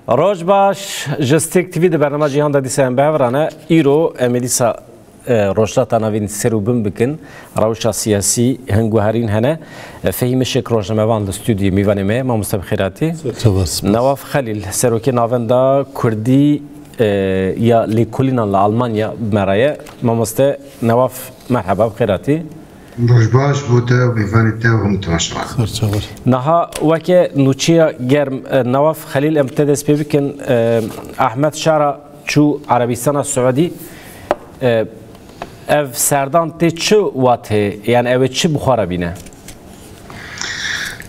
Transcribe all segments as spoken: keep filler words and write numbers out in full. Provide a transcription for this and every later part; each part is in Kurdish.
Roj baş, ji Stêrk T V di bernama Cîhan de dîsa em bi hev re ne. Îro em ê dîsa, e, Rojhilata Navîn ser û bin bikin. Rewşa siyasî hin guherîn hene. E, Fehîm Işik rojnamevan li stûdyoyê mîvanê me ye. Mamoste bi xêr hatî. Spas. Newaf Xelîl, serokê Navenda Kurdî, e, ya Lêkolînan li Almanya bi me re ye. Mamoste Newaf, merheba, bi xêr hatî. Roj baş bo te û mêvanê te û hemû temaşevan. Ser çavan. Niha weke nûçeya germ, e, Newaf Xelîl, em bi te dest pê bikin. E, Ahmed Şara çû Erebîstana Siûdî. E, ev serdan tê çi watê? Yani ew ê çi bi xwe re bîne?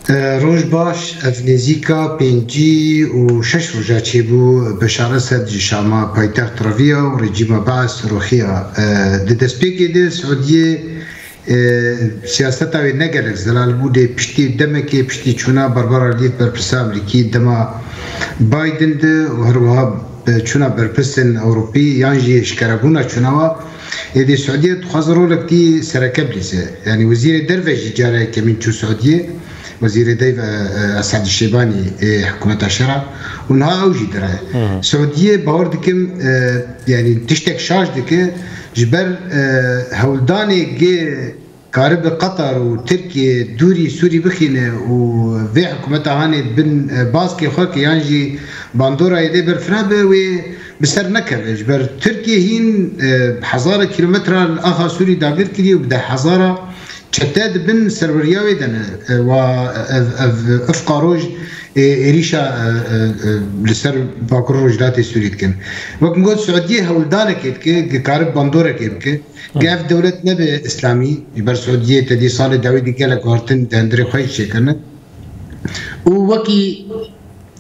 E, roj baş, ev nêzîka pêncî û şeş roja çêbû, Beşar Esed ji Şama paytext reviya û rejîma Bees roxiya. E, di destpêkê de Siûdiyê E, siyaseta wê ne gelek zelal bû, lê piştî demekê, piştî çûna Barbara Leaf, berpirsa Amerîkî, dema Biden de û her wiha, e, çûna berpirsên Ewropî yan jî eşkerebûna çûna wa, êdî Siûdiye dixwaze rolek dî sereke bilîze. Yanî wezîrê derve jî cara yekemîn çû Siûdiye. Wezîrê Derve, e, Esad Şêbanî ê hikûmeta Şera û niha ew jî dire. Hı hı. Siûdiye bawer dikim, e, yanî tiştek şaş dike ji ber, e, hewldanê ge karibe Qatar û Tirkiye dûrî Sûrî bixîne û vê hikûmeta hanê bin, e, baskê xwe ke yan jî bandorayê lê berfina be wê bi ser nekeve. Ji ber Tirkiye hîn, e, hezara kîlometre li axa Sûrî dagir kiriye û bi deh hezara çete di bin serweriya wê de ne. E, wa ev, ev ifqa roj, e, êrîşa, e, e, e, li ser Bakur Rojhilatê Sûrî dikin. Wek min got, Siûdiyê hewldanekê dike, dikare bandorekê bike. Ge ev dewlet nebe îslamî, ji ber Siûdiyê te dî salê dawî dî gelek guhertin di hundirê xwe jî çêkirine. Û wekî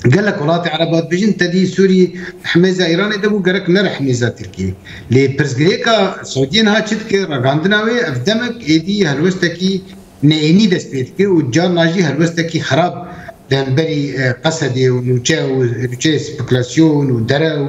gelek welatê Ereba dibêjin, te dî Sûrî himêza Îranê de bû, gerek nere himêza Tirkiyê. Lê pirsgirêka Siûdiyê niha çi dike? Ragihandina wê ev demek êdî helwestekî neyênî dest pê dike û carna jî helwestekî xerab di hemberî, e, Qesedê û nûçe û nûçeyê spekulasyon û dere û,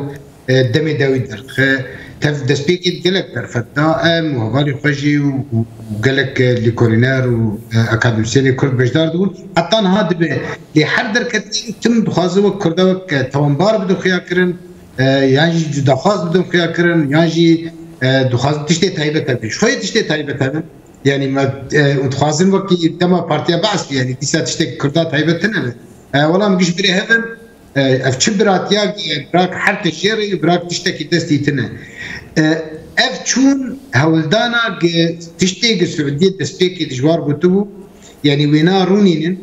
e, demê dawî derdixe. Tev destpêkê gelek derfet da, em û hevalê xwe jî û, û gelek, e, lêkolîner û, e, akademîsyenê Kurd beşdar dibûn. Heta niha dibe. Lê her derketinê tim dixwaze wek Kurda wek, e, tawanbar bidin xuya kirin, e, yan jî cudaxwaz bidin xuya kirin, yan jî, e, dixwazin tiştê taybet hebe. Ji xwe yê tiştê taybet hebe. Yanî me, e, û dixwazin wekî dema Partiya Bees bû, yanî dîsa tiştekî Kurda taybet tine be. E, wela min giş birê hev in, e, ev çi biratiya, e, birak her tişt jê re, birak tiştekî destî tine. E, ev çûn hewldana gi tiştê gi Siûdiyê destpêkê dijwar gotibû, yanî wêna rûnînin,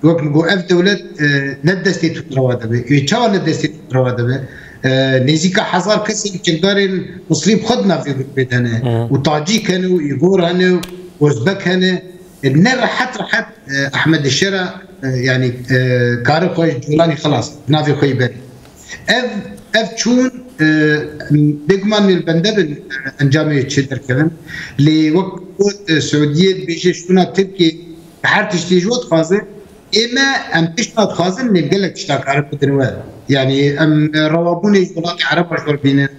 wek min got, ev dewlet, e, ne destê tundrewa de be. Wê çawa ne destê tundrewa de be? E, nêzîka hezar kesên çekdarên Misrî bi xwe di nav vê grûpê de hene. Hı. Û Tacîk hene û Îgor hene û Ozbek hene. E, ne rehet rehet, e, Ehmed Şera, e, yanî, e, kare xwe ji Colanî xilas, di navê xwe yî berî. Ev, ev çûn, e, bêguman wê li bende bin, e, encamê çi derkevin. Lê wek got, e, Siûdiyê dibêje şûna Tirkiyê bi her tiştî ji we dixwaze. Ê me, em tişta dixwazin, lê gelek tişta karin bidin we. Yanî em, e, rewabûnê ji welatê Ereba ji we re bînin.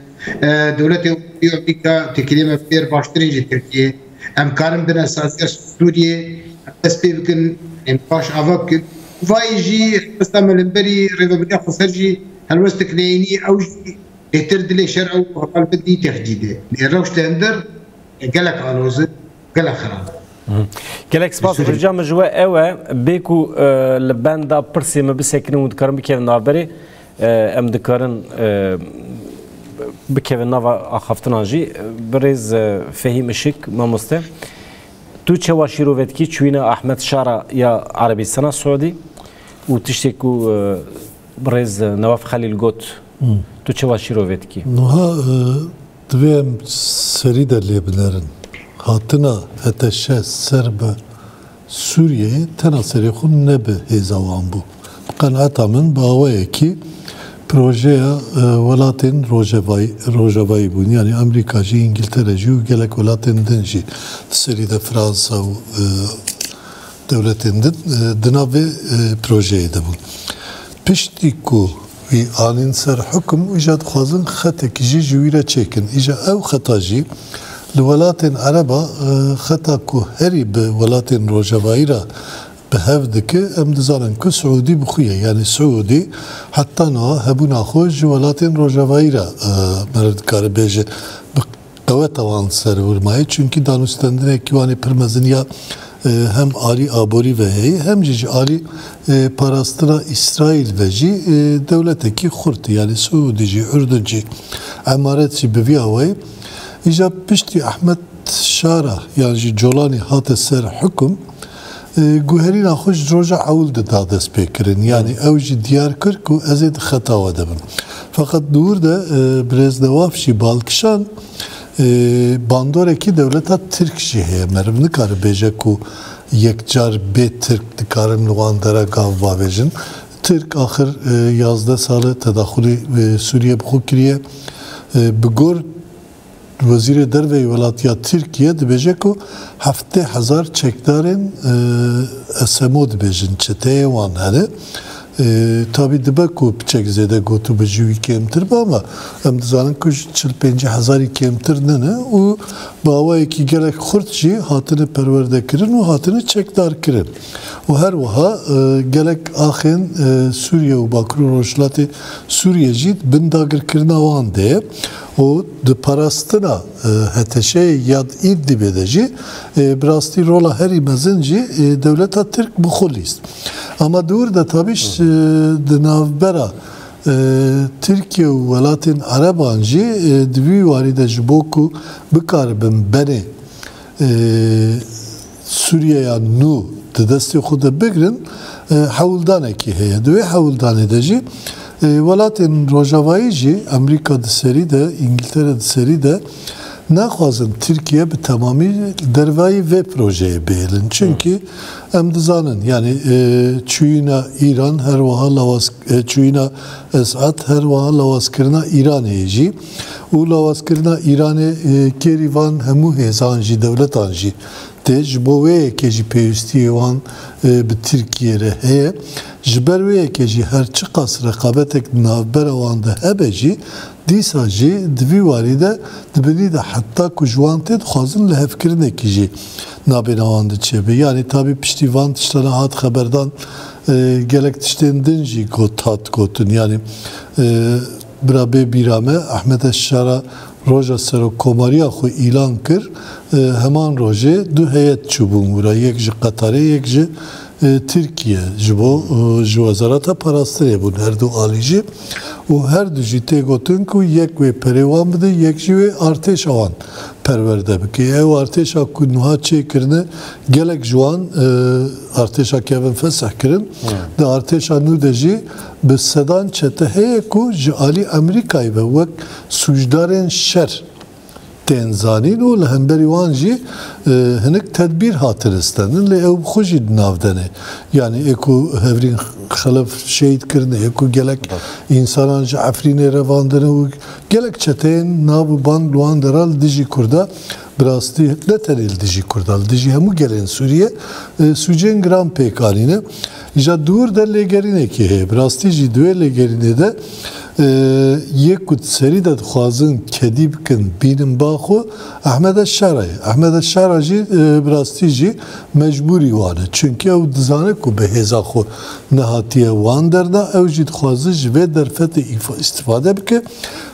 E, dewletê Ewropî û Amerîka têkiliyê me pêr baştir in ji Tirkiyê. Em karin bine saziya Sûriyê, em dest pê bikin, em baş ava bikin. Vayê jî helwesta me li hemberî rêvebiriya xweser jî helwestek neyînî, ew jî bêtir dilê şer ew heval bidî tehdîdê. Lê rewş li hember gelek aloz e, gelek xirab e. Hı. Gelek spas. Sûrî. Rica min ji we ew e, bê ku, e, li benda pirsê min bisekinin û dikarin bikevin navberê, e, em dikarin, e, bikevin nava axaftinan jî. Birêz, e, Fehîm Işik, mamoste. Tu çawa şîrove dikî çûyîna Ahmed Şara ya Erebîstana Siûdî û tiştê ku, e, birêz, e, Newaf Xelîl got, Hmm. tu çawa şîrove dikî? Niha, e, divê em serî de lê binerin. Hatina HTŞ ser bi Sûriyeyê tena serê xwe ne bi hêza wan bû. Bi qenaeta min bi awayekî projeya, e, welatên rojevayî, rojavayî bûn. Yanî Amerîka jî, Îngiltere jî û gelek welatên din jî, di serî de Fransa û, e, dewletên din, e, di nav vê, e, projeyê de bûn. Piştî ku wî anîn ser hukum, îja dixwazin xetekî jî ji wî re çêkin. Îja ew xeta jî li welatên Ereba, e, xeta ku herî bi welatên rojavayî re bi hev dike, em dizanin ku Siûdî bi xwe ye. Yanî Siûdî heta niha hebûna xwe ji welatên Rojavayî re, e, meriv dikare bêje, bi qeweta wan ser wir maye. Çunkî danûstendinekî wan ê pir mezin ya, e, hem alî aborî ve heye, hem jî ji alî, e, parastina Îsraîl ve jî, e, dewletekî xurt e. Yanî Siûdî jî, Urdun jî, Emaret jî bi vî awayî. Îja piştî Ehmed Şara yan jî Colanî hate ser hukum, e, guherîna xwe ji roja ewil de da destpêkirin. Yanî ew jî diyar kir ku ez ê di xeta we de bim. Feqet di wir de, e, birêz Newaf jî bal kişand, e, bandorekî dewleta Tirk jî heye. Meriv nikare bêje ku yekcar bê Tirk dikarin li wan dera gav bavêjin. Tirk axir, e, yazdeh sal e tedaxulî, e, Sûriye bi xwe kiriye. E, bi gor Wezîrê Derve yê welatiya Tirkiye dibêje ku heftê hezar çekdarên, e, S M O dibêjin, çeteyê wan hene. E, tabî dibe ku piçek zêde gotû bi ji wî kêmtir be, ama em dizanin ku ji çil pêncî hezarî kêmtir nine û bi awayekî gelek xurt jî hatine perwerdekirin û hatine çekdarkirin. Û her wiha, e, gelek axên, e, Sûriye û Bakur û Rojhilatê Sûriye jî bin dagirkirina wan de ye. Û di parastina, e, HTŞ'ê ya di Îdlibê de jî, e, bi rastî rola herî mezin jî, e, dewleta Tirk bi xwe lîst. Ama di wir de tabî ş-, e, di navbera, e, Tirkiye û welatên Ereban jî, e, di vî warî de ji bo ku bikaribin benê, e, Sûriyeya nû di destê xwe de bigirin, e, hewldanekî heye. Di wê hewldanê de jî, e, welatên Rojavayî jî, Amerîka di serî de, Îngiltere di serî de, naxwazin Tirkiye bi temamî dervayî vê projeyê bihêlin. Çunkî em dizanin, yanî, e, çûyîna Îran her wiha lawas, e, çûyîna Esad her wiha lawazkirina Îranê ye jî û lawazkirina Îranê, e, kêrî van hemû hêzan jî, dewletan jî tê. Ji bo wê yekê jî pêwîstiyê wan, e, bi Tirkiye re heye. Ji ber wê yekê jî her çiqas reqabetek di navbera wan de hebe jî, dîsa jî di vî warî de dibinî de heta ku ji wan tê dixwazin lihevkirinekî jî nabêna wan de çêbe. Yanî tabî piştî van tiştana hat xeberdan, e, gelek tiştên din jî got, hat gotin. Yanî, e, bira bê bîra me, Ehmed Şara roja serokkomariya xwe îlan kir. E, heman rojê du heyet çûbûn wira, yek ji Qetarê, yek ji, e, Tirkiye, ji bo, e, ji Wezareta Parastinê bûn, her du alî jî. Û her du jî tê gotin ku yek wê perê wan bide, yek jî wê artêşa wan perwerde bike. Ew artêşa ku niha çêkirine, gelek ji wan, e, artêşa kevin fesih kirin. Hmm. Di artêşa nû de jî bi sedan çete heye ku ji alî Amerîkayê ve wek sûcdarên şer tên zanîn û li hemberî wan jî, e, hinek tedbîr hatin stendin, lê ew bi xwe jî di nav de ne. Yanî ê ku Hevrîn Xelef şehîd kirine, ê ku gelek însanan ji Efrînê revandine û gelek çeteyên nav û bang li wan dera li dijî Kurda, bi rastî ne tenê li dijî Kurda, li dijî hemû gelên Sûriye, e, sûcên giran pêk anîne. Îja di wir de lêgerînekê heye. Bi rastî jî di wê lêgerînê de, e, yê ku di serî de dixwazin kedî bikin, bînin ba xwe, Ehmed Şara ye. Ehmed Şara jî, e, bi rastî jî mecbûrî wan e. Çunkî ew dizane ku bi hêza xwe nehatiye wan derda, ew jî dixwaze ji vê derfetê îfa-, îstifade bike,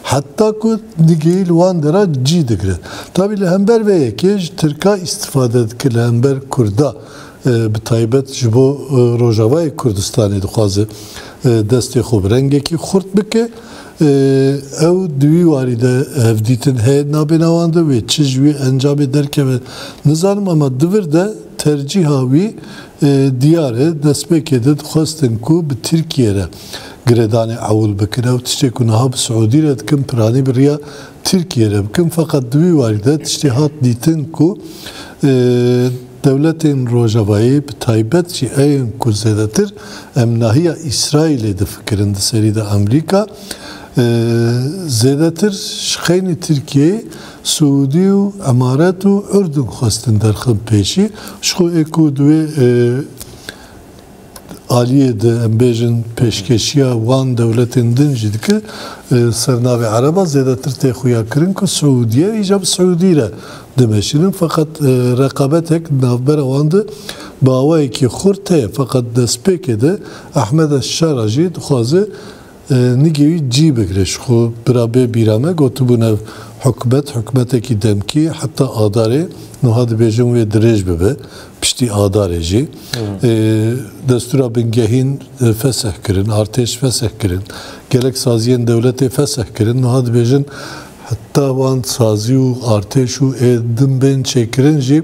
heta ku nigehî li wan dera cî digire. Tabî li hember vê yekê ji Tirka îstifade dike, li hember Kurda, e, bi taybet ji bo, e, Rojavayê Kurdistanê dixwaze, e, destê xwe bi rengekî xurt bike. E, ew di wî warî de hevdîtin heye nabêna wan de, wê çi ji wî encamê derkeve nizanim, ama di vir de tercîha wî, e, diyar e. Destpêkê de dixwestin ku bi Tirkiye re girêdanê ewil bikin. Ew tiştê ku niha bi Siûdî re dikin, piranî bi riya Tirkiye re bikin. Feqet di wî warî de tiştê hat dîtin ku, e, dewletên Rojavayê, bi taybet jî ê yên ku zêdetir em nahiya Îsraîlê difikirin di serî de Amerîka, e, zêdetir ji xeynî Tirkiyeyê Siûdî û Emaret û Urdun xwestin derxin pêşî. Ji xwe ê ku di wê, e, aliyê de, em bêjin, pêşkeşiya wan dewletên din jî dike, e, ser navê Ereba zêdetir tê xuya kirin ku Siûdiye îca bi Siûdî re dimeşînin. Feqet, e, reqabetek di navbera wan de Bi awayekî xurt heye, feqet destpêkê de Ehmed Şara jî dixwaze, e, nigê wî cî bigire. Ji xwe bira bê bîra me gotibûn ev hikûmet, hikûmetekî demkî heta Adarê, niha dibêjin wê dirêj bibe, piştî Adarê jî. E, destûra bingehîn, e, fesih kirin, artêş fesih kirin, gelek saziyên dewletê fesih kirin. Niha dibêjin heta wan sazî û artêş û ê din bên çêkirin jî,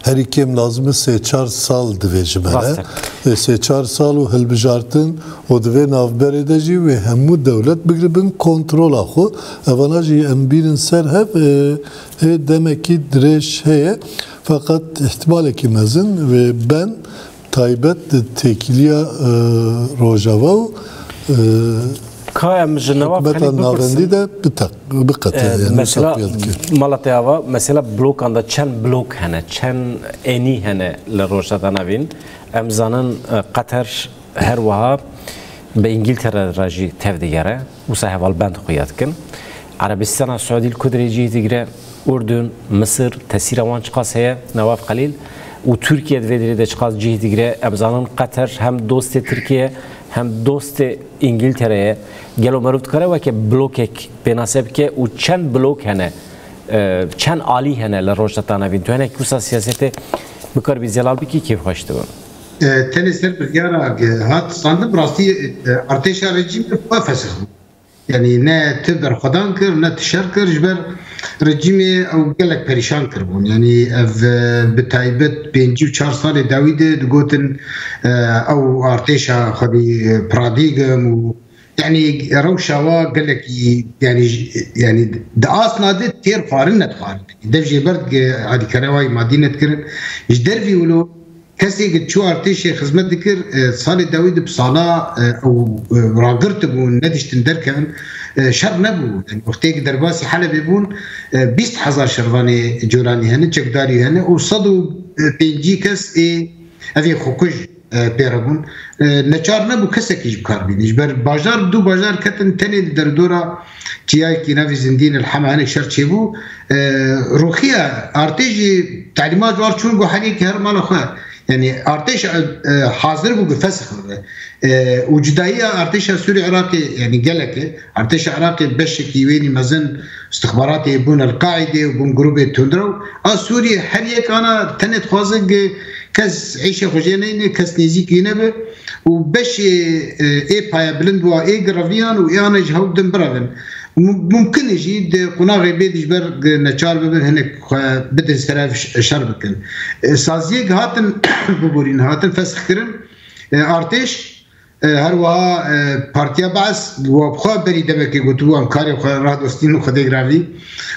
herî kêm lazim e sê çar sal divê ji me re. Rast e. E, sê çar sal û hilbijartin û di vê navberê de jî wê hemû dewlet bigire bin kontrola xwe. Evana jî em bînin ser hev, e, ê demekî dirêj heye. Feqet îhtimalekî mezin wê ben taybet di têkiliya, e, Rojava û, e, Ka em ji Newaf hikûmeta Xelîl navendî bipirsin. De biteq-, biqete, E, yani mesela, tepkiye dike. Mala te ava, mesela blokan da çend blok hene, çend enî hene li Rojhilata Navîn? Em zanin, e, Qeter her wiha bi Îngiltere re jî tev digere, wisa hevalbend xuya dikin. Erebistana Siûdî li ku derê cih digire, Urdun, Misir, tesîra wan çiqas heye, Newaf Xelîl, û Tirkiye di vê derê de çiqas cih digire? Em zanin Qeter hem dostê Tirkiye hem dostê Îngiltere ye. Gelo meriv dikare weke blokek pênase bike û çend blok hene, e, çend alî hene li Rojhilata Navîn? Tu hinek wisa siyasetê bikaribî zelal bikî, kêfxweş dibim. E, tenê ser biryara ge-, hat standin, bi rastî, e, artêşa rejîmê xwe fesix bû. Yanî ne tu berxwedan kir, ne tu şer kir, ji ber rejîmê ew gelek perîşan kiribûn. Yanî ev, e, bi taybet pêncî û çar salê dawî de digotin, e, ew artêşa xwedî, e, pradîgim û, yanî rewşa wa gelekî, yanî j-, yanî di asna de têr xwarin nedixwarin. Dev jê ber ge-, alîkariya wa yî madî nedikirin. Ji dervî wilo kesê ke çû artêşê xizmet dikir, e, salê dawî de bi sala, e, ew, e, ragirtibûn, nediştin derkevin, e, şer nebû. Yanî wextê ke derbasî Helebê bûn, e, bîst hezar şervanê colanî hene, çekdarî hene û sed û pêncî kes ê evê xwekuj, e, pê re bûn. E, neçar nebû kesekî ji bi kar bîne. Ji ber bajar, du bajar ketin tenê li derdora çiyayekî navê Zindîn el Hema hinek şer çêbû. E, roxiya artêşî telîmat ji war çûn, got her yekî her mala xwe. Yanî artêş, e, hazir bû ku fesix bibe. E, û cudayiya artêşa Sûrî Iraqê, yanî gelek e. Artêşa Iraqê beşekî wênî mezin istixbaratê bûn El-Qaîdê û bûn grûbê tundrew. A Sûrî her yek ana tenê dixwaze ku kes îşê xwe jê neyne, kes nêzîkî nebe. Û beşê, e, ê payebilind wa ê gireviyan û ê ana ji hewl din birevin. Mum-, mumkin e jî di qonaxê bê dijber neçar bibin, hinek xwe bidin ser ev ş-, şer bikin. E, saziyê ke hatin biborîn, hatin fesix kirin, e, artêş, e, her wiha, e, Partiya Baas wa bi xwe berî demekê gotibû, em karê xwe radostîn û xwedê giravî.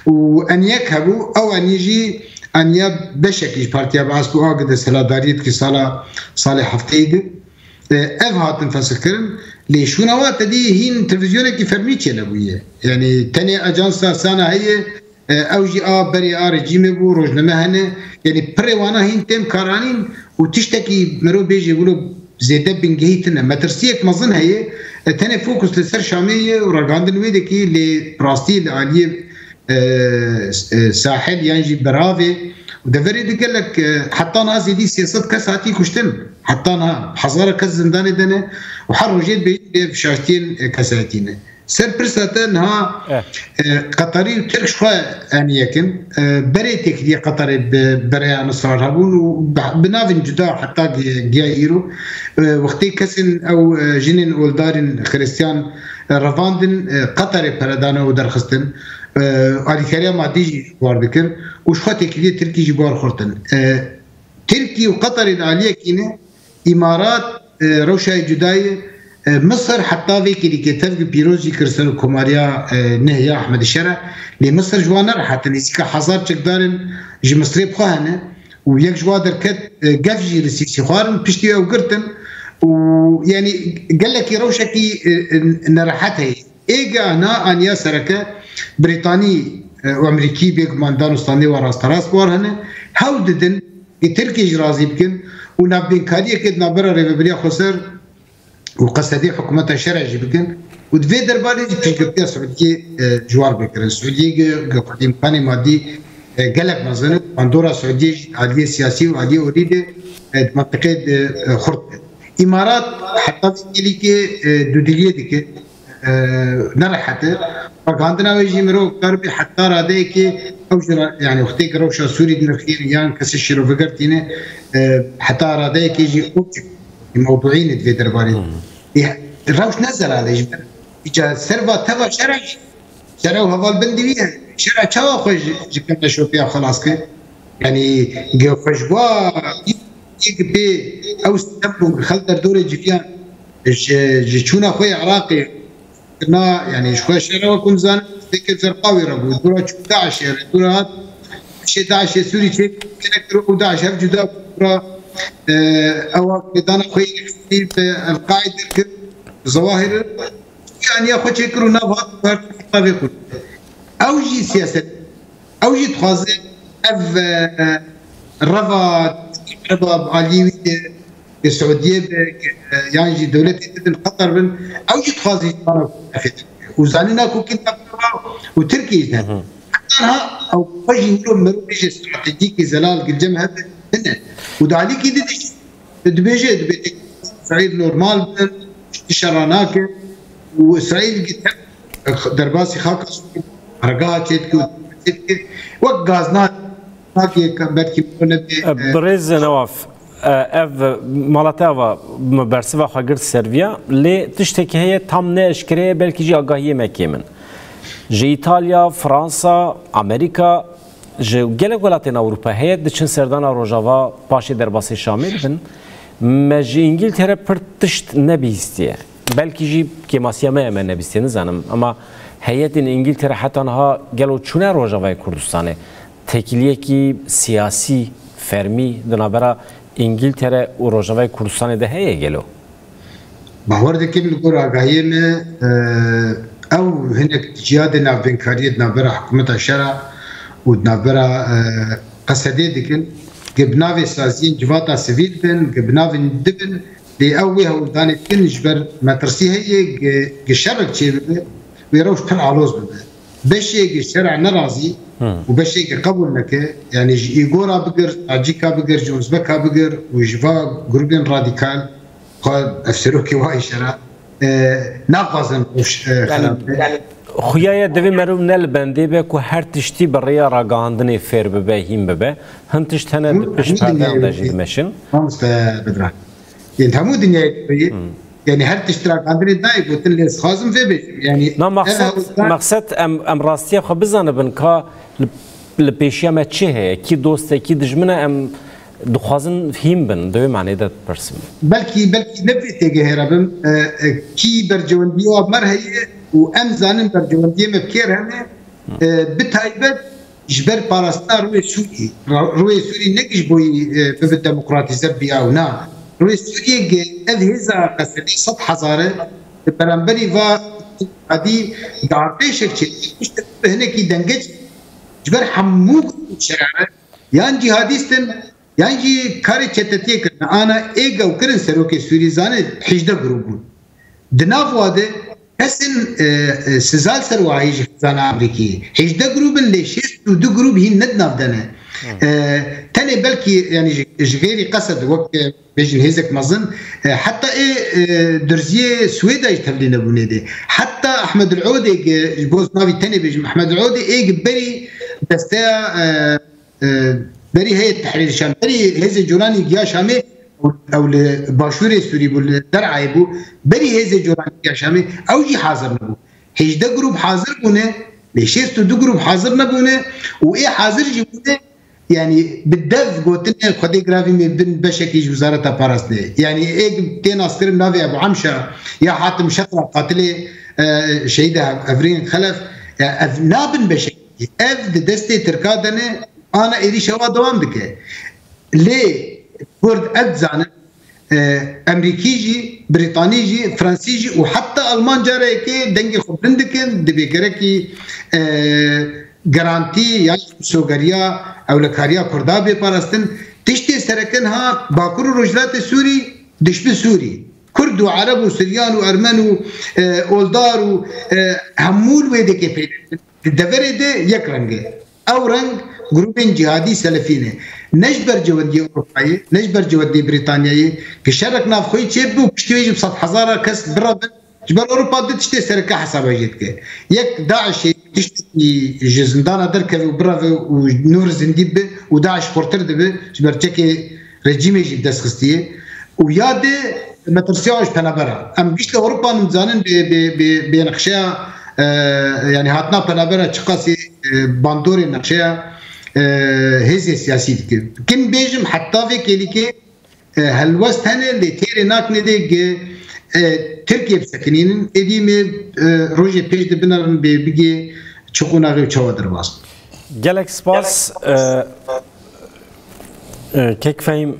Û eniyek hebû, ew eniyê jî eniya beşekî ji Partiya Baas bû, a gi desthilatdariyê dikir sala, salê hefteyî de. E, ev hatin fesixkirin, lê şûna wa te dî hîn televîzyonekî fermî çênebûye. Yanî tenê ajansa Sana heye, e, ew jî a berê a rejîmê bû, rojname hene. Yanî pirê wana hîn tên karanîn û tiştekî mirov bêjê wilo zêde bingehî tune. Metirsiyek mezin heye, e, tenê fokus li ser Şamê ye û ragihandin wê dikî, lê rastî li aliyê e, e, sahil yan jî beravê û deverê de gelek, e, heta niha zêdî sê sed kes hatî kuştin. Heta niha hezara kes zindanê de ne û her rojê dibêjin lê şaştiyên, e, kesayetî ne. Ser pirsa te niha, Eh. e, Qeterî û Tirk ji xwe eniyek in. E, berê têkiliyê Qeterê bi bereya Nisrar hebûn û bi, bi navên cuda heta gi-, giya îro. E, wextê kesên ew, e, jinên oldarên Xiristiyan, e, revandin, e, Qeterê pere dane û derxistin. E, alîkariya madî jî war dikir û ji xwe têkiliyê Tirkî jî bi war xurtin. E, Tirkî û Qeterê di aliyekî ne, Îmarat, e, rewşayê cuda ye, e, Misir heta vê kêlîkê tev ki pîroz jî kir ser komariya, e, neh ya Ehmed Şera, lê Misir ji wan nerehet e, nêzîka hezar çekdarên ji Misirê bi xwe hene û yek ji wan derket, e, gef jî li Sîsî xwarin, piştî ew girtin û, yanî, gelekî rewşekî, e, e, nerehet heye. Êga na aniya sereke Brîtanî, e, û Emerîkî bêguman dan û standê wan rasterast bi war hene. Hewl didin, ê Tirkiyê jî razî bikin û navbênkariyeke di navbera Rêveberiya Xweser û Qesedê hikûmeta şerê jî bikin û di vê derbarê jî piştgirtiya Siûdiyê, e, ji wan bikirin. Siûdiyê gi, gi xwedî îmkanê madî, e, gelek mezin e. Bandora Siûdiyê jî aliyê siyasî û aliyê olî de e, di mentiqê de, e, xurt be. Îmarat heta vê kêlîkê, e, dudiliyê dike, e, nerehet e. Ragihandina wê jî mirov kar be heta radeyekê ew ji ra-, yani wextê ki rewşa Sûrî dinirxîne yan kesê şîroveger tîne, e, heta radeyekê jî objektif, mewduî ne di vê derbarê. Hmm. E, rewş ne zelal e ji ber. Îca ser va teva şera jî. Şera û heval bin divî ye. Şera çawa xwe ji, ji kemleşopiya xelas kir? Yani ge xwe ji wa yek pê ew sitem bû, xel derdorê civiyan ji, ji çûna xwe yê Iraqê. Na, yani ji xwe şere wek hûn zanin, fêkê zerqawî re bû. Dûra çû DAIŞê re, dûra hat şê DAIŞê Sûrî çê kene kir û DAIŞ hev cuda bû. Dûra, e, ewa kêdana xwe yê xistî bi El-Qaide kir, Zawahir, aniya xwe çêkir û nav hat, hat, hat vê xwe. Ew jî siyaset, ew jî dixwaze ev, e, reva, reva alî wî de, ke Siûdiyê be, ke, e, yan jî dewletê din Qetar bin, ew jî dixwaze ji wana ku nefê de. Û zanîna ku kî nefê û Tirkiyê jî ne. Hı hı. Heta niha ew xwe jî wilo mirov bêje stratejîkê zelal gilcem hebe, hine. Û di alîkî di dişt dibêje, dibê Îsraîl normal bin, tişt şera nake û Îsraîl gî te-, derbasî xaka Sûrî, regeha çêdike û çêdike. Wek gazna nake, belkî mirov nebê, e, Birêz Newaf, e, ev mala te ava me bersiva xwe girt ser viya, lê tiştekî heye tam ne eşkere ye, belkî jî agahiyê me kêm in. Ji Îtalya, Fransa, Amerîka, ji gelek welatên Ewropa heye diçin serdana Rojava paşê derbasê Şamê dibin. Me ji Îngiltere pir tişt nebihîstiye. Belkî jî kêmasiya me ye me nebihîstiye, nizanim. Ama heyetên Îngiltere heta niha gelo çûne Rojavayê Kurdistanê? Têkiliyekî siyasî, fermî di navbera Îngiltere û Rojavayê Kurdistanê de heye gelo? Bawer dikim li gor agahiyê me, e, ew hinek cihadê navbênkariyê di navbera hikûmeta şera û di navbera, e, Qesedê dikin, ge bi navê saziyên civata sivîl bin, ge bi navên din bin, lê ew wê hewldanê dikin ji ber metirsî heye, ge, ge şerek çêbibe, wê rewş pir aloz bibe. Beşê ge şera nerazî Hmm. û beşê ge qebûl neke, yani ji Îgora bigir, Tacîka bigir, ji Uzbeka bigir û ji va grûbên radîkal, xwe ev serokê wa îşara, e, naxwazin rewş, e, Yani, xirab be. Yani, xuya ye divê meriv ne li bendê be ku her tiştî bi rêya ragihandinê fêr bibe, hîn bibe. Hin tişt hene di Hemû, pişt hemû perdeyan dinyayê de jî dibê. Dimeşin. Mamoste Bedran. Yên hemû dinyayê dibê. Hmm. Yani her tişt ragihandinê dayê gotin lê ez xwazim vê bêjim. Yani Na ev mexsed, hewldan mexsed em, em rastiya xwe bizanibin ka li, li pêşiya me çi heye, kî dost e, kî dijmin e, em dixwazin hîn bin, di wê manê de dipirsim. Belkî, belkî ne vê têgehê re bim, e, e, kî bercewendiyê wa mer heye û em zanin bercewendiyê me bi kê re hene, e, bi taybet ji ber parastina rûyê Sûrî. Ra-, rûyê Sûrî ne ji bo yî, e, bibe demokratîze biya û na. Rûyê Sûriyê ge ev hêza Qesedê sed hezar e, li beramberî va cihadî darbêşek çêdike, piştre bi hinekî denge çêdike. Ji ber hemû şerare yan cihadîst in, yan jî karê çetetiyê kirine. Ana ê ge ew kirin serokê Sûrî, zanê hejdeh grûp bûn. Di nav wa de kesên, e, e, siza li ser wahî ji xizana Amerîkî. Hejdeh grûp in lê şêst û du grûp hîn ne di nav de ne. Hmm. E, tenê belkî, yani ji, ji xêrî Qesed wek, e, bêjin hêzek mezin, e, heta ê, e, durziyê Swêda jî tevlî nebûnê dê. Heta Ahmed el Odê, ji bo navî tenê bêjim, Ahmed el Odê ê berî desteya, e, e, berî Heyet Tehrîr Şam, berî Hêzê Colanî giya Şamê, ew, ew li başûrê Sûrî bû, li Derayê bû, berî Hêzê Colanî giya Şamê, ew jî hazir nebû. Hejdeh grûp hazir bûne, lê şêst û du grûp hazir nebûne û ê hazir jî bûne, yani bi dev gotine Xwedê giravî me bin beşekî ji Wizareta Parastinê. Yani ê tê naskirin navê Ebu Emşa ya Hatim Şetra qatilê, e, şehîda Evrîn Xelef, e, ev nabin beşekî. Ev di destê Tirka de ne, ana êrîşa wa dewam dike. Lê Kurd ev dizanin, e, Emrîkî jî, Brîtanî jî, Fransî jî û heta Alman careke dengê xwe bilind dikin, dibê gerekî, e, garantî ya sogeriya ewlekariya Kurda bê parastin. Tiştê sereke niha Bakur û Rojhilatê Sûrî, dişbi Sûrî. Kurd û Ereb û Siryan û Ermen û, e, Oldar û, e, hemû li wê dekê pê. Di deverê de yek reng e. Ew reng grûbên cîhadî selefî ne. Ne ji ber cewendiyê Ewropayê, ne ji ber cewendiyê Brîtanyayê, ki şerek navxweyî çêbibe û piştî wê jî bi sedhezara kes birevin, ji ber Ewropa du tiştê sereke hesaba jê dike. Yek DAIŞê tiştekî ji zindana derkeve û bireve û nûr zindî bi û DAIŞ xurtir dibe, ji ber çekê rejîmê jî bi dest xistiye. Û ya dê metirsiya ji penebera. Em giştî Ewropa nizanin bê, bê, bê, bê nexşeya, e, yani hatina penebera çiqasî, e, bandorê nexşeya, e, hêzê siyasî dike. Kin bêjim heta vê kêlîkê, e, helwest hene lê têrê nakine dê gi, e, Tirkiye bisekinînin. Êdî me, e, rojê pêş de binerin bê bigê çi qonaxê û çawa derbas. Gelek spas. E, e, Kek Fehîm,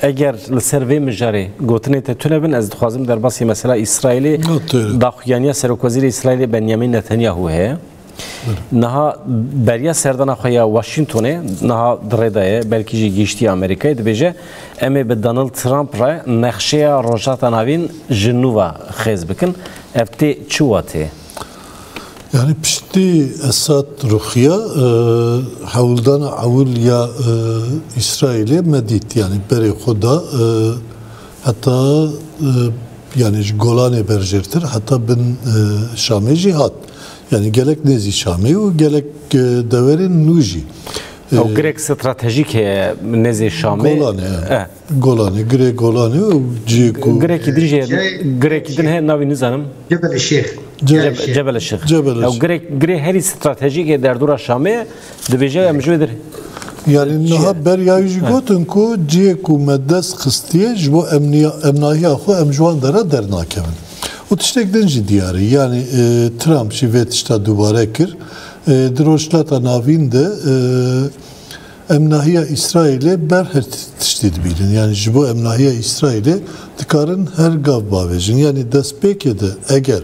eger li ser vê mijarê gotinê te tune bin, ez dixwazim derbasî mesela Îsraîlê, daxuyaniya Serokwezîrê Îsraîlê Benyamin Netanyahu heye. Niha beriya serdana xwe ya Washingtonê, niha di rê de ye, belkî jî gihîştiye Amerîkayê, dibêje, em ê bi Donald Trump re nexşeya Rojhilata Navîn ji nû ve xêz bikin. Ev tê çi watê? Yani piştî Esad ruxiya, e, hewldana ewil ya, e, Îsraîlê me dît. Yani berê xwe da, e, heta, e, yani ji Golanê berjêrtir, heta bin, e, Şamê jî hat. Yani gelek nêzî Şamê û gelek, e, deverên nû jî. Ew E, girek stratejîk heye nêzê Şamê. Golanê, e. E. Golanê, girê Golanê û cihê ku Girekî din jî, Cihê girekî din heye, navî nizanim. Cebel Şêx. Ce- Cebel Şêx. Cebel Şêx. Cebel Ew Şêx. Girek, girê herî stratejîk ê derdora Şamê, dibêje em ji wê dir. Yani niha beriya wî jî gotin ku cihê ku me dest xistiye ji bo emniya, emnahiya xwe em ji wan dera dernakevin. Û tiştek din jî diyar e. Yani, e, Trump jî vê tişta dubare kir. E, di Rojhilata Navîn de, e, Em nahiya Îsraîlê ber her tiştî dibînin. Yani ji bo em nahiya Îsraîlê dikarin her gav bavêjin. Yani destpêkê de eger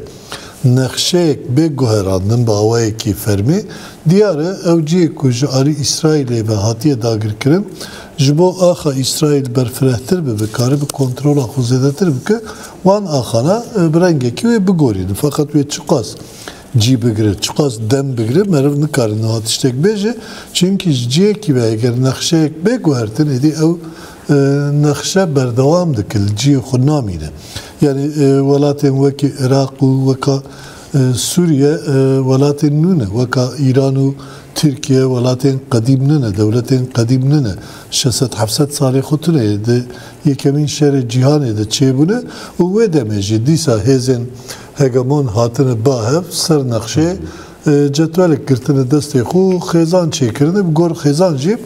nexşeyek bê guherandin bi awayekî fermî, diyar e ew cihê ku ji alî Îsraîlê ve hatiye dagirkirin, ji bo axa Îsraîl berfirehtir bibe, karibe kontrola xwe zêdetir bike, wan axana, e, bi rengekî wê bigorînin. Feqet wê çiqas cî bigire, çiqas dem bigire, meriv nikare niha tiştek bêje. Çimkî ji cihekî ve eger nexşeyek bê guhertin, êdî ew, e, nexşe berdewam dike, li cihê xwe namîne. Yani, e, welatên wekî Iraq û weka, e, Sûriye, e, welatên nû ne. Weka Îran û Tirkiye welatên qedîm nine, dewletên qedîm nine. Şeş sed heft sed salê xwe tune ye. Di yekemîn şerê cîhanê de çêbûne û wê demê jî dîsa hêzên hegemon hatine ba hev ser nexşê, e, cetwelek girtine destê xwe û xêzan çêkirine, bi gor xêzan jî,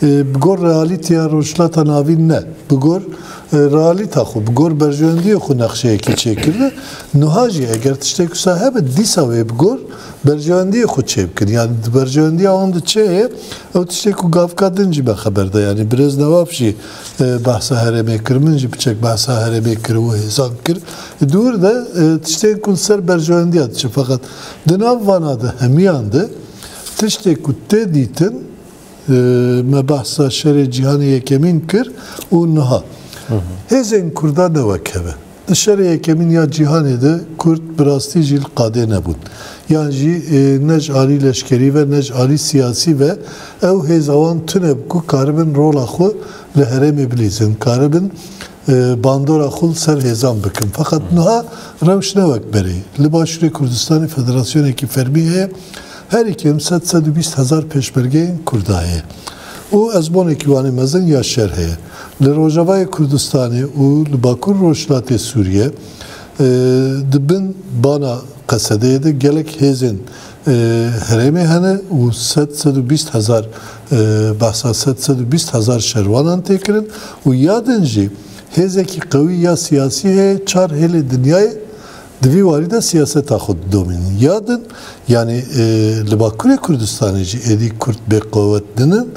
e, bi gor realîteya Rojhilata Navîn ne, bi gor, e, realîta xwe, bi gor berjewendiyê xwe nexşeyekî çêkirine. Niha jî eger tiştek wisa hebe, dîsa wê bi gor berjewendiyê xwe çêbikin. Yani di berjewendiya wan de çi heye? Ew tiştê ku gavka din jî me xeber da, yanî birêz Newaf jî, e, behsa herêmê kir, min jî piçek behsa herêmê kir û hêzan kir. Di wir de, e, tiştên ku li ser berjewendiya diçin, feqet di nav vana de hemiyan de tiştê ku tê dîtin, e, me behsa şerê cîhanê yekemîn kir û niha. Hêzên Kurda ne wek hev e. Di şerê yekemîn ya cîhanê de Kurd bi rastî jî li qadê nebûn. Yan jî, e, ne ji alî leşkerî ve ne ji alî siyasî ve ew hêza wan tune bû ku karibin rola xwe li herêmê bilîzin, karibin, e, bandora xwe li ser hêzan bikin. Feqet niha rewş ne wek berê. Li Başûrê Kurdistanê federasyonekî fermî heye. Herî kêm sed, sed û bîst hezar pêşmergeyên Kurda heye. Û ezmonekî wanê mezin ya şer heye. Li Rojavayê Kurdistanê û li Bakur Rojhilatê Sûriye, e, di bin bana Qesedeyê de gelek hêzên, e, herêmê hene û sed, sed û bîst hezar, e, behsa sed, sed û bîst hezar şerwanan tê kirin û ya din jî hêzekî qewî ya siyasî heye, çar hêlê dinyayê di vî warî de siyaseta xwe didomînin. Ya din, yanî, e, li Bakurê Kurdistanê jî êdî Kurd bê qewet ninin,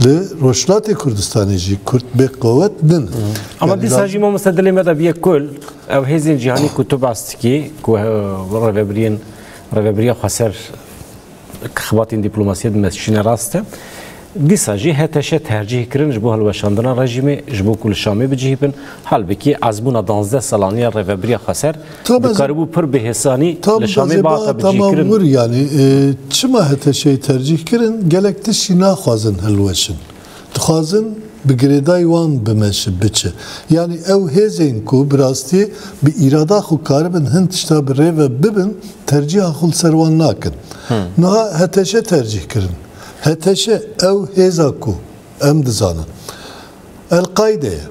li Rojhilatê Kurdistanê jî Kurd bê qewet ninin. Ama Yani dîsa zaten jî mamoste dilê me de bîye kul, ew hêzên cîhanî ku tu behs dikî, ku, e, rêvebiriyên, rêvebiriya xweser xebatên dîplomasiyê di me şîne rast e. Dîsa jî H T Ş tercîh kirin ji bo hilweşandina rejîmê, ji bo ku li Şamê bi cihî bin. Halbikî ezmûna danzdeh salan ya rêvebiriya xweser Tam ez dikaribû pir bi hêsanî tam li Şamê dozê bihata ba bi cihî tamam kirin. Wir, yanî, e, çima H T Ş'yê tercîh kirin? Gelek tiştî naxwazin hilweşin. Dixwazin bi girêdayî wan bimeşi, biçi. Yanî ew hêzên ku bi rastî bi îrada xwe karibin hin tişta bi rê ve bibin, tercîha xwe li ser wan nakin. Niha H T Ş tercîh kirin. H T Ş ew hêza ku em dizanin. El-Qaîde ye.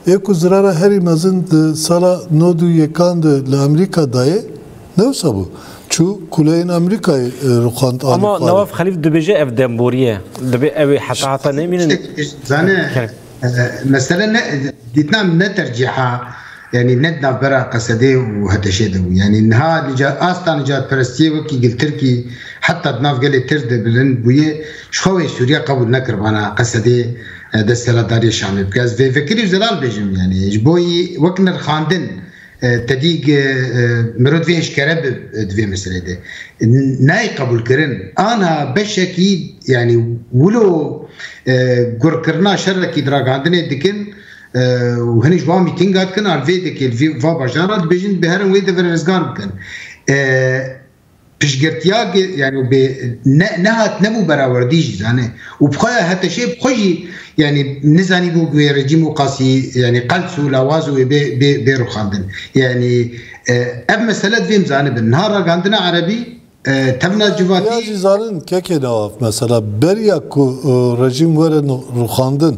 Ê ku zirara herî mezin di sala nod û yekan de li Amerîka dayê, ne wisa bû. Çû kuleyên Amerîkayê, e, rûxand Ama anî xwarê. Newaf Xelîf dibêje ev demborî ye. Dibê ew ê heta heta nemînin. Zane, Kerem. E, mesele ne, dîtina min ne tercîha, yanî ne di navbera Qesedê û H T Ş'ê de bû. Yanî niha nica-, asta nijadperestiyê wekî giltirkî heta di nav gelê Tirk de bilind bûye, ji xwe wê Sûriye qebûl nekiribana Qesedê, e, desthilatdariyê Şamê bike. Ez vê vekirî û zelal bêjim, yanî ji bo yî wek nirxandin, e, tedî, e, e, mirov divê eşkere bi, e, di vê meselê de. N-, nayê qebûlkirin. Ana beşekî, yanî wilo, e, gurkirina şerekî di ragihandinê dikin, e, û hinî ji wan mîtînga dikin, an vê dekê, vê, va bajara dibêjin, bi herin wê devere rizgar bikin. E, piştgirtiya ge-, yanî bê, ne, nehat nebû berawerdî jî, zane. Û bi xwe ya H T Ş'ê bi xwe jî, yanî nizanî bû ku wê rejîm û qasî, yanî qels û lawaz û wê bê, bê, bê rûxandin. Yanî, e, ev mesele divê em zanibin. Niha ragihandina erebî, e, tevna civatî Ya jî zanin, kekê Newaf, mesela beriya ku, e, rejîm were nu-, rûxandin,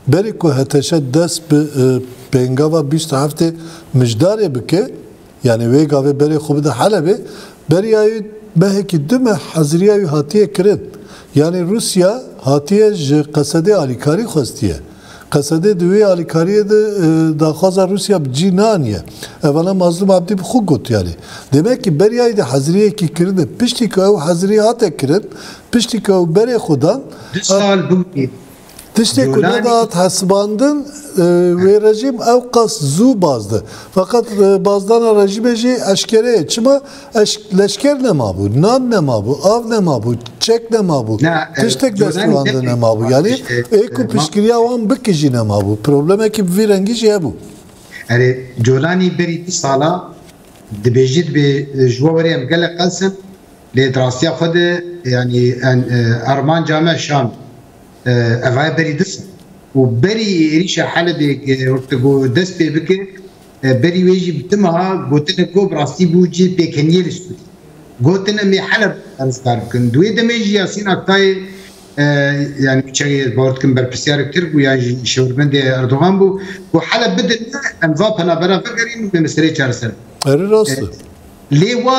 berî ku H T Ş dest bi, e, pêngava bîst û heftê Mijdarê bike, yanî wê gavê berê xwe bide Helebê, beriya wî mehekî du meh heziriya wî hatiye kirin. Yanî Rûsya hatiye ji Qesedê alîkarî xwestiye. Qesedê di wê alîkariyê de, e, daxwaza Rûsya bi cî naniye. Evana Mazlûm Ebdî bi xwe got yanî. Demek ki beriya wî de heziriyekî kirine. Piştî ku ew hezirî hate kirin, piştî ku ew berê xwe dan, Du sal bû. Tiştê ku Colanî nedat hesibandin, e, wê rejîm ew qas zû baz de. Feqet, e, bazdana rejîmê jî eşkere ye. Çima? Eş-, leşker nemabû, nan nemabû, av nemabû, çek nemabû, Ne, e, tiştek Colanî destû wan de ne- nemabû. Yanî, e, ê ku e, ma- piştgiriya wan bike jî nemabû. Problemekî bi vî rengî jî hebû. Erê, Colanî berî du sala dibêjî, dibê, e, ji we werê em gelek qels in, lê di rastiya xwe de, yanî, en, e, armanca me Şam. E, ev aye berî du sal. Û berî êrîşa Helebê, e, wek tu got, dest pê bike, e, berî wê jî bi du meha gotine ku bi rastî bû cihê pêkeniyê li Sûriyê. Gotin em ê Heleb rizgar bikin. Di wê demê jî Yasîn Aktayê, e, yanî çaxê bawer dikim berpirsiyarek Tirk bû yan jî şêwerbendê Erdogan bû, got Heleb bidin me, em va penabera vegerîn û vê meseleyê çareser bikin. Erê rast e. E, lê wa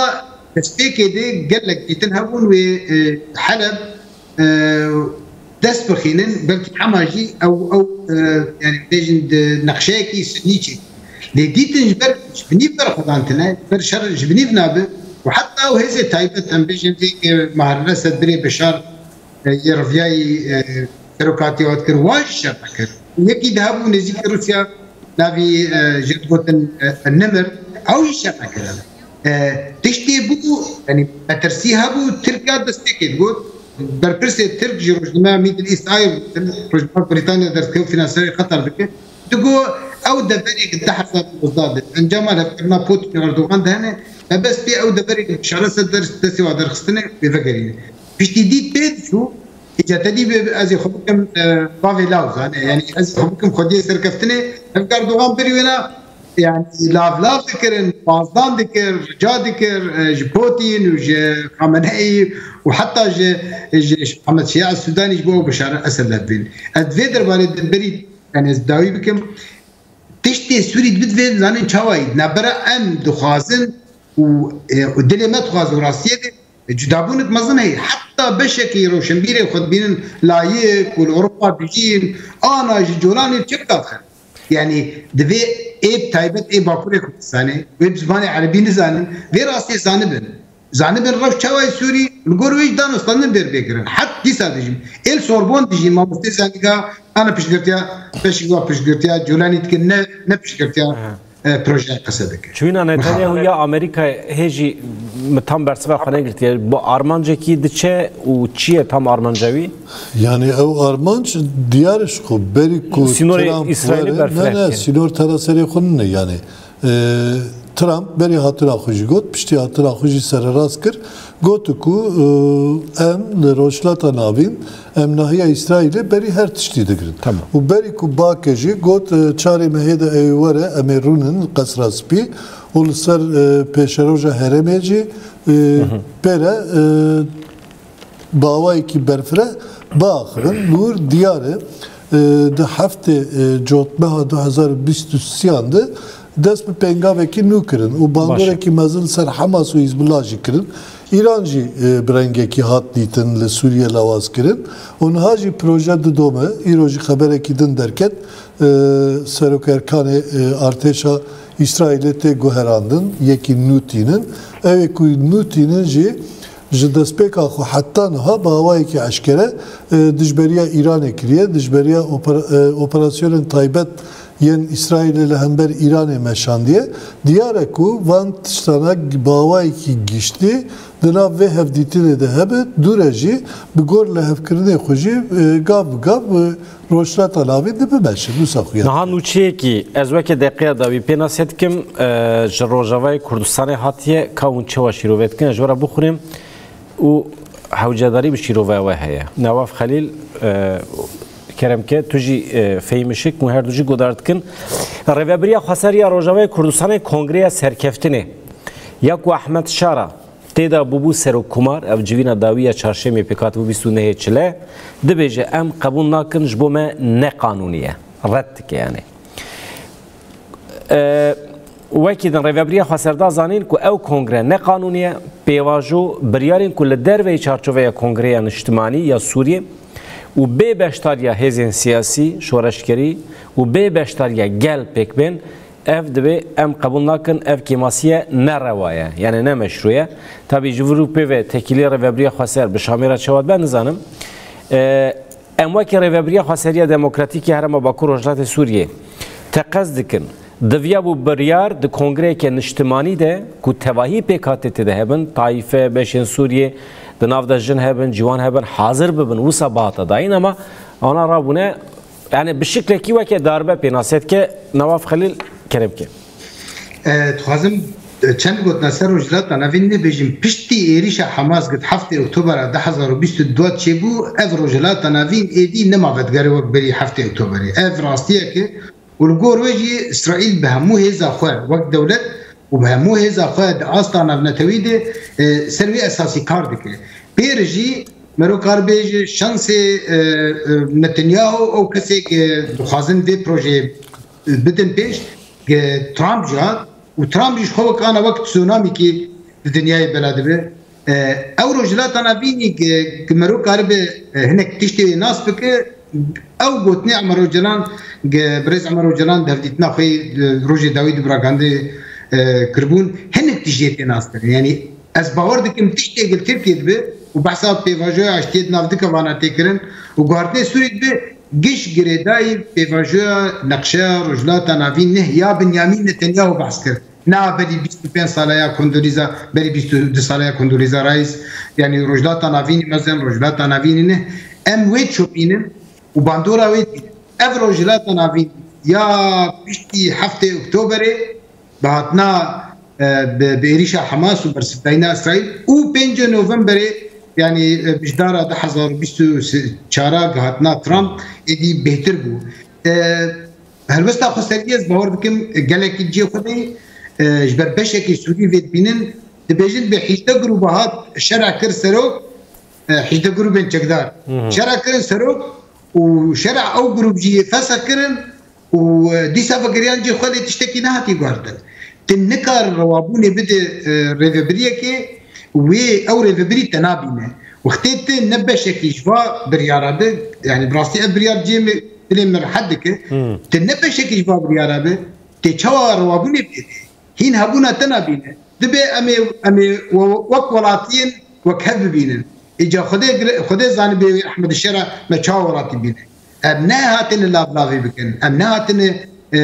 destpêkê de gelek dîtin hebûn wê, e, Heleb e, dest bixînin, belkî hema jî ew, ew, e, yanî bêjin di nexşeyekî sunî çê. Lê dîtin ji ber, ji binî berxwedantine, ji ber şer ji binî nabe û heta ew hêzê taybet, em bêjin vê, e, Maher Esed birê Beşar, e, yê riviyayî, e, serokatiya we dikir, wan jî şer nekir. Yekî dihabû nêzîkî Rûsya, navî, e, jê digotin, e, Nimir, ew jî şer nekir. E, tiştê bû, yanî metirsî hebû, Tirkiya destpêkê digot, berpirsê Tirk ji rojnameya Middle East Eye, rojnameya Brîtanya derdiket û fînanserê Qetar dike, digot, ew deverê ki di hezar û nozdeh de encama levkirina Putin û Erdogan de hene, mebest pê ew deverê ki Beşar Esed der-, destê wa derxistine, wê vegerîne. Piştî dît pê diçû, Îca te dî ez ê xwe bikim, e, bavê law, zane. Yanî ez ê xwe bikim xwediyê serkeftinê. Ev Erdogan berî wêna, yanî lav lav dikirin, bazdan dikir, rica dikir, e, ji Putin û ji Xameneî û heta ji, ji Mihemed Şia Sûdanî ji bo ew Beşar Esed levbên. Ez vê derbarê de berî, yanî ez dawî bikim. Tiştê Sûrî dibit vê zanin çawa yî. Nabera em dixwazin û, e, û dilê me dixwaz û rastiyê de, e, cudabûnek mezin heye. Heta beşekî roşenbîrê xwe dibînin layik û li Ewropa dijîn, ana ji Colanê çi bidat xwe. Yanî divê ê bi taybet ê Bakurê Kurdistanê, wê bi zimanê erebî nizanin, vê rastiyê zanibin. Zanibin rewş çawa ye Sûrî, li gor wê jî danûstandin bêr bê kirin. Het dîsa dijîm. Ê li Sorbon dijîn, mamostê zaniga, ana piştgirtiya, beşî wa piştgirtiya Colanî dikin, ne, ne piştgirtiya, Aha. e, proje qise dike. Çûyîna Netanyahu ya Amerîkayê hê jî min tam bersiva xwe negirtiye. Bi armancekî diçe û çi ye tam armanca wî? Yani ew armanc diyar e ji xwe berî ku Sînorê Trump Îsraîlê were, berfireh ne, ne, bike. Sînor tera serê xwe nîne yani. E, Trump berî hatina xwe jî got, piştî hatina xwe jî sererast kir. Got ku, e, em li Rojhilata Navîn, em nahiya Îsraîlê berî her tiştî digirin. Tamam. Û berî ku bake jî got, e, çarê mehê de ew ê were, em ê rûnin Qesra Spî û li ser, e, pêşeroja herêmê jî, e, pê re, e, bi awayekî berfireh biaxivin. Li wir diyar e, e, di heftê, e, cotmeha du hezar û bîst û sêyan de dest bi pêngavekî nû kirin û bandorekî mezin li ser Hamas û Hîzbullah jî kirin. Îran jî, e, bi rengekî hat dîtin, li Sûriyê lawaz kirin û niha jî proje didome. Îro jî xeberekî din derket, e, Serokerkanê, e, artêşa Îsraîlê tê guherandin, yekî nû tînin. Ew ê ku nû tînin jî ji destpêka xwe heta niha bi awayekî eşkere, e, dijberiya Îranê kiriye, dijberiya opera-, e, operasyonên taybet yên Îsraîlê li hember Îranê meşandiye. Diyar e ku van tiştana bi awayekî giştî di nav vê hevdîtinê de hebe, dû re jî bi gor lihevkirinê xwe jî, e, gav bi gav, e, Rojhilata Navîn de bimeşin, wisa xuya. Niha nûçeyekî ez weke deqeya dawî pênase dikim, e, ji Rojavayê Kurdistanê hatiye, ka hûn çawa şîrove dikin, ez ji we re bixwînim û hewcedarî bi şîroveya we heye. Newaf Xelîl, e, kerem ke, tu jî, e, fehîm Işik, hûn her du jî guhdar dikin. Rêvebiriya Xweser ya Rojavayê Kurdistanê Kongreya Serkeftinê ya ku Ehmed Şara tê de bûbû serokkomar, ev civîna dawî ya çarşemê pêk hatibû bîst û nehê çile, dibêje, em qebûl nakin, ji bo me ne qanûnî ye. Red dike yani. E, wekî din Rêvebiriya Xweser da zanîn ku ew kongre ne qanûnî ye, pêvajo biryarên ku li derveyî çarçoveya Kongreya Niştimanî ya Sûriyê û bê beşdariya hêzên siyasî, şoreşgerî û bê beşdariya gel pêk bên, ev dibê em qebûl nakin, ev kêmasiye ne rewa ye, yani ne meşrû ye. Tabî ji vir û pê ve tekîlê Rêvebiriya Xweser bi Şamê re çawa dibe nizanim. E, Em wekî Rêvebiriya Xweseriya Demokratîk ya Herêma Bakur Rojhilatê Sûriyê teqez dikin, diviyabû biryar di kongreyeke niştimanî de ku tevahî pêkhatê tê de hebin, tayîfe, beşên Sûriyê, di nav de jin hebin, ciwan hebin, hazir bibin, wisa bihata dayîn, ama ana rabûne, yani bi şiklekî weke darbe pênase dike. Newaf Xelîl, kerem ke. E, dixwazim, e, çend gotina ser Rojhilata Navîn nebêjim. Piştî êrîşa Hamas ku di heftê Oktobera du hezar û bîst û du çêbû, ev Rojhilata Navîn êdî nema vedigere wek berî heftê Oktoberê. Ev rastiyek e û li gor wê jî Îsraîl bi hemû hêza xwe wek dewlet û bi hemû hêza xwe di asta navnetewî de, e, ser wî esasî kar dike. Pê re jî mero kar bêje şansê, e, e, Netanyahu ew kesê ku dixwazin vê projeyê bidin pêş, e, Trump jî hat û Trump jî ji xwe wek ana wek tsunamîkî di dinyayê bela dibe. E, ew Rojhilata Navînî ku, ku mero karibe, e, hinek tiştê wê nas bike, ew gotinê Emer Ocalan, ku birêz Emer Ocalan di hevdîtina xwe yê, e, rojê dawî di Bragandê, e, kiribûn, hinek tiştê tê nas kirin. Yanî ez bawer dikim tiştê ku li Tirkiyê dibe û behsa pêvajoya aştiyê di nav du kevana tê kirin û guhartinê Sûrî dibe, giş girêdayî pêvajoya neqşeya Rojhilata Navîn neh ya Binyamîn Netanyahu behs kir. Na berî bîst û pênc sala ya Kondolîza, berî bîst û du sala ya Kondolîza Rice, yanî Rojhilata Navînî mezin, Rojhilata Navînî neh. Em wê çopînin û bandora wê dînin. Ev Rojhilata Navîn ya piştî heftê Oktoberê, bi hatina, e, bi, bi êrîşa Hamas û bersivdayîna Îsraîl û pêncê Novemberê, yanî, e, bijdara du hezar û bîst û çar a gihatina Trump êdî bêhtir bû. E, helwesta xweseriyê ez bawer dikim gelekî cihê xwe de ye. E, ji ber beşekî Sûrî vê dibînin, dibêjin bi hejdeh grûba hat şera kir serok, e, hejdeh grûbên çekdar. Şera kirin serok û şera ew grûb jî fesx kirin. Û, e, dîsa vegeriyan cî xwe lê tiştekî nehatî guhertin. Tu nikar rewabûnê bide, e, rêvebiriyekê, wê ew rêvebirî te nabîne. Wextê tu ne beşekî ji va biryara bi, yanî bi rastî ev biryar cihê min, dilê min rehet dike. Tu ne beşekî ji va biryara bi, tê çawa rewabûnê bide? Hîn hebûna te nabîne. Dibe em ê, em ê we-, wek welatiyên wekhev bibînin. Îca Xwedê gire-, Xwedê zanibê wê Ehmed Şera me çawa welatî bîne. Em nehatine lavlavî bikin. Em nehatine e,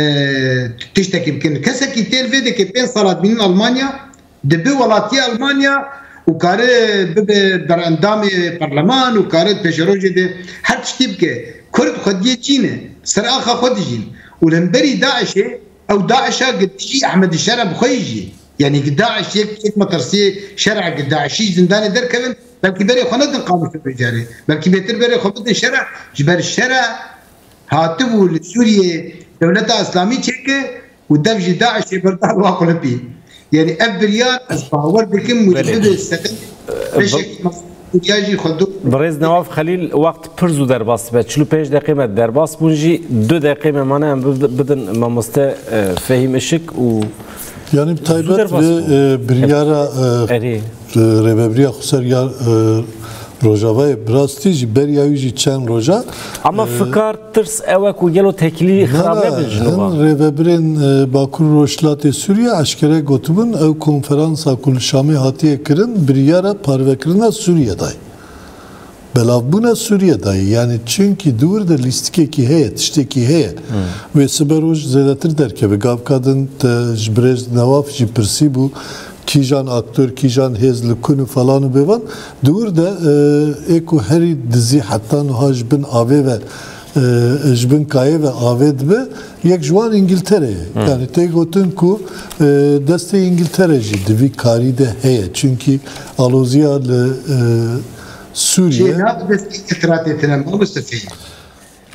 tiştekî bikin. Kesekî têl vê dike pênc sala dimînin Almanya, dibe welatiyê Almanya û kare bibe berendamê parleman û kare pêşerojê de her tiştî bike. Kurd xwediyê çî ne, ser axa xwe dijîn. Û li hemberî DAIŞê, ew DAIŞa gi dijî Ehmedî Şera bi xwe yî jî. Yanî gi DAIŞ yek, yek metirsiyê şera gi DAIŞî zindanê derkevin, belkî berê xwe nedin Qamişlo vê carê. Belkî bêtir berê xwe bidin şera, ji ber şera hatibû li Sûriyê dewleta Îslamî çêke û dev ji DAIŞê berda li wa qulipî. Yanî ev biryar ez bawer dikim û Belê. Bibe sedem Ee, beşek bi- Sûriya jî xwe do. Birêz Newaf Xelîl, wext pir zû derbas dibe. Çil û pênc deqê me derbas bûn jî, du deqê me mane, em bid-, bidin mamoste, e, Fehîm Işik û Yani bi taybet derbas vê, bû. E, biryara, e, Erê. E, Rêvebiriya Xweser ya, e, Rojavayê bi rastî jî beriya wî jî çend roja, Ama e, fikar, tirs ew e ku gelo tekîlî Na, xirab na, nebin ji nû hin ve. Rêvebirên, e, Bakur Rojhilatê Sûriye eşkere gotibûn, ew konferansa ku li Şamê hatiye kirin, biryara parvekirina Sûriye dayê. Belavbûna Sûriye dayê. Yani çünkü di wir de lîstikekî heye, tiştekî heye. Wê sibe roj zêdetir derkeve. Gavka din te ji birêz Newaf jî pirsî bû, kîjan aktor, kîjan hêz li kun û falan û bêvan. Di wir de, e, ê ku herî dizî heta niha ji bin avê ve, e, ji bin kayê ve avê dibe, yek ji wan Îngiltere ye. Yani tê gotin ku, e, destê Îngiltere jî di vî karî de heye. Çünkü aloziya li, e, Sûriye. Çê nabe destê îtiratê tine, mamoste Fehîm.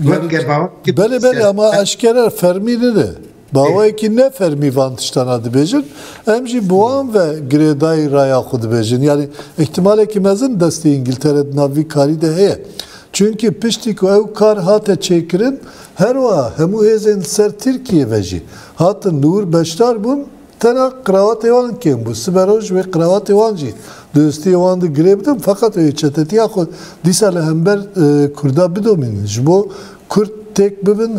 Yani, Weke bawer ki belê, belê, ama eşkere fermî nine. Bawayekî ne fermî van tiştana dibêjin. Em jî bi wan ve girêdayî raya xwe dibêjin. Yani, ihtimalekî mezin destê Îngiltere di nav vî karî de heye. Çünkü piştî ku ew kar hate çêkirin, her wiha hemû hêzên ser Tirkiye ve jî hatin li wir beşdar bûn. Tena qiravatê wan kêm bû. Sibe roj wê qiravatê wan jî, dostiyê wan di girê bidin. Feqet wê çetetiya xwe dîsa li hember, e, Kurda bidomînin. Ji bo Kurd têk bibin,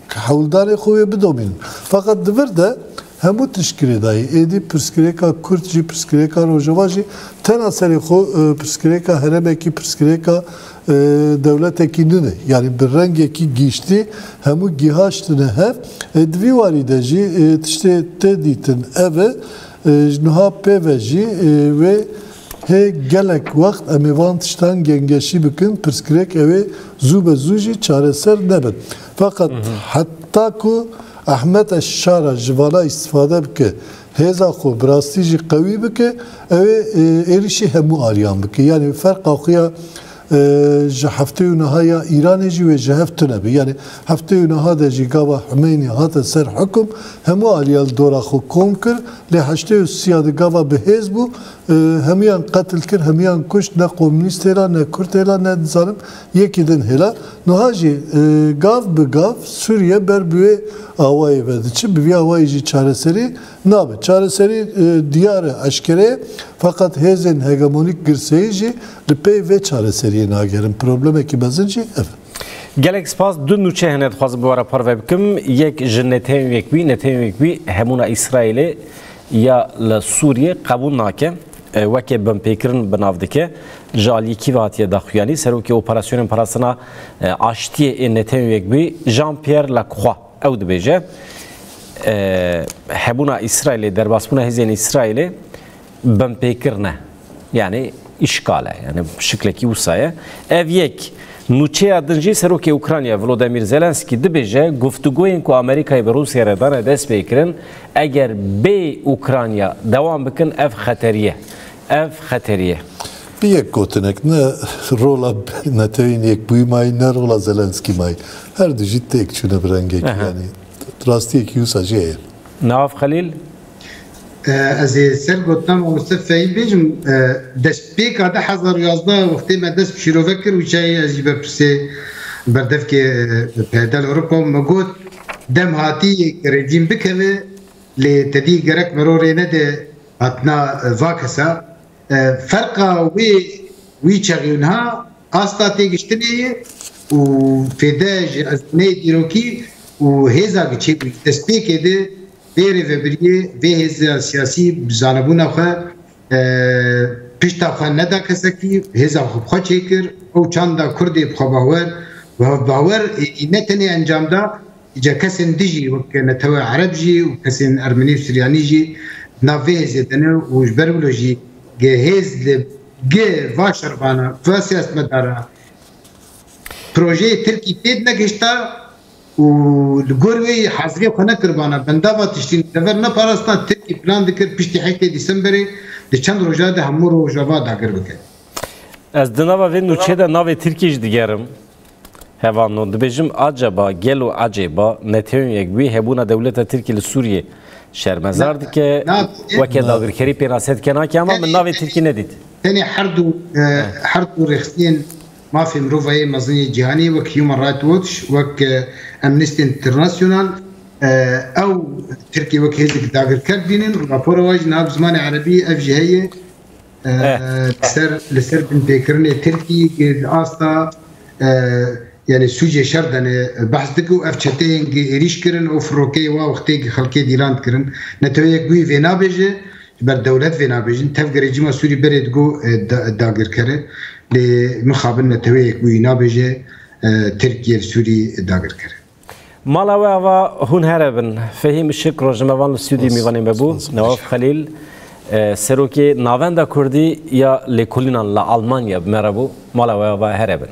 hewldanê xwe wê bidomînin. Feqet di vir de hemû tişt girêdayî. Êdî pirsgirêka Kurd jî, pirsgirêka Rojava jî tena serê xwe, e, pirsgirêka herêmekî, pirsgirêka e, dewletekî nine. Yani bi rengekî giştî hemû gihaştine hev. E, di vî warî de jî, e, tiştê tê dîtin ev e, e, ji niha pê ve jî, e, wê hê gelek wext em ê van tiştan gengeşî bikin, pirsgirêk ew ê zû be zû jî çareser nebin. Feqet heta ku Ehmed Eşşara ji vana îstifade bike, hêza xwe bi rastî jî qewî bike, ew ê, e, êrişî hemû aliyan bike. Yani ferqa xwe ya e, ji heftê û niha ya Îranê jî wê ji hev tune be. Yani heftê û niha de jî gava Humeynî hate ser hukum, hemû aliya li dora xwe kom kir. Lê heştê û sîya de gava bi hêz bû, e, hemiyan qetil kir, hemiyan kuşt, ne komûnîst hêla, ne kurd hêla, ne dizanim yekî din hêla. Niha jî, e, gav bi gav Sûriye ber bi wê awayê ve diçe, bi vî awayê jî çareserî nabe. Çareserî, e, diyar e, eşkere ye. Feqet hêzên hegemonîk girseyî jî li pey vê çareseriyê nagerin. Problemekî mezin jî ev e. Gelek spas. Du nûçe hene dixwazim bi we re parve bikim. Yek ji Netewên Yekbûyî, Netewên Yekbûyî hebûna Îsraîlê ya li Sûriyê qebûl nake. E, weke binpêkirin bi nav dike. Ji aliyê kî ve hatiye daxuyanî? Serokê Operasyonên Parastina, e, Aştiyê ê Netewên Yekbûyî, Jean-Pierre Lacroix, ew dibêje, e, hebûna Îsraîlê, derbasbûna hêzên Îsraîlê binpêkir ne. Yani îşgal e. Yani şiklekî wisa ye. Ev yek. Nûçeya din jî serokê Ukrayna Volodymyr Zelenskî dibêje, guftûgoyên ku Amerîkayê bi Rûsyayê re dane destpêkirin, eger bê Ukrayna dewam bikin, ev xeterî ye. Ev xeterî ye. Bi yek gotinek, ne rola Netewên Yekbûyî mayî, ne rola Zelenskî mayî. Her du jî têk çûne bi rengekî, Aha. yani rastiyekî wisa jî heye. Newaf Xelîl? E, ez ê ser gotina mamoste Fehîm bêjim, e, destpêka du hezar û yazdeh wextê me dest bi şîrove kir û çayê ez jî berpirsê berdevkê, e, P D L Ewropa me got, dem hatî rejîm bikeve, lê tedî gerek miro rê nede hatina, e, va kesa. E, ferqa wê, wî çaxî û niha asta têgiştinê ye û fêde ji ezmûneyê dîrokî û hêza giçê bû. Destpêkê de vê rêvebiriyê, vê hêza siyasî bi zanebûna xwe, e, pişta xwe neda kesekî, hêza xwe bi xwe çêkir. Ew çanda Kurdê bi xwe bawer, bi hev bawer, êdî ne tenê encam da, Îca kesên dijî wek netewe Ereb jî û kesên Ermenî û Suryanî jî nav vê hêzê de ne û ji ber wilo jî ge hêz li ge va şerbana, va siyasetmedara projeyê Tirkî têd negihişta û li gor wê haziriyê xwe nekiribana, bendava tiştî li dever neparastina Tirkî plan dikir piştî heştê Dîsemberê di çend roja de hemû Rojava dagir bike. Ez di nava vê nûçê de navê Tirkî jî digerim. Hevalno, dibêjim acaba, gelo acêba, Netewên Yekbûyî hebûna dewleta Tirkî li Sûriyê şermezar dike, weke dagirkerî pênase dike nake, ama min navê Tirkî nedît. Tenê her du, e, her du rêxistiyên mafê mirovayê mezin yê cîhanî wek Human Rights Watch, wek, e, Amnesty International, e, ew Tirkî wek hêzek dagirker dibînin û rapora wan jî niha bi zimanê erebî ev jî heye. E, li ser, li ser binpêkirinê Tirkî li asta, e, yani sûcê şer de ne behs dike û ev çeteyên gi êrîş kirin û firokeyê wa wextê gi xelkê dîlan dikirin. Neteweyek wî vê nabêje, ji ber dewlet vê nabêjin. Tevgerê cima Sûrî berê digo, e, da-, dagirkere. Lê mixabin neteweyek wî nabêje, e, Tirkiye li Sûrî dagirkere. Mala we ava hûn here bin. Fehîm Işik rojnamevan li stûdyo mîvanê me bû. Newaf Xelîl, e, serokê Navenda Kurdî ya Lêkolînan li Almanya bi me re bû. Mala we ava here bin.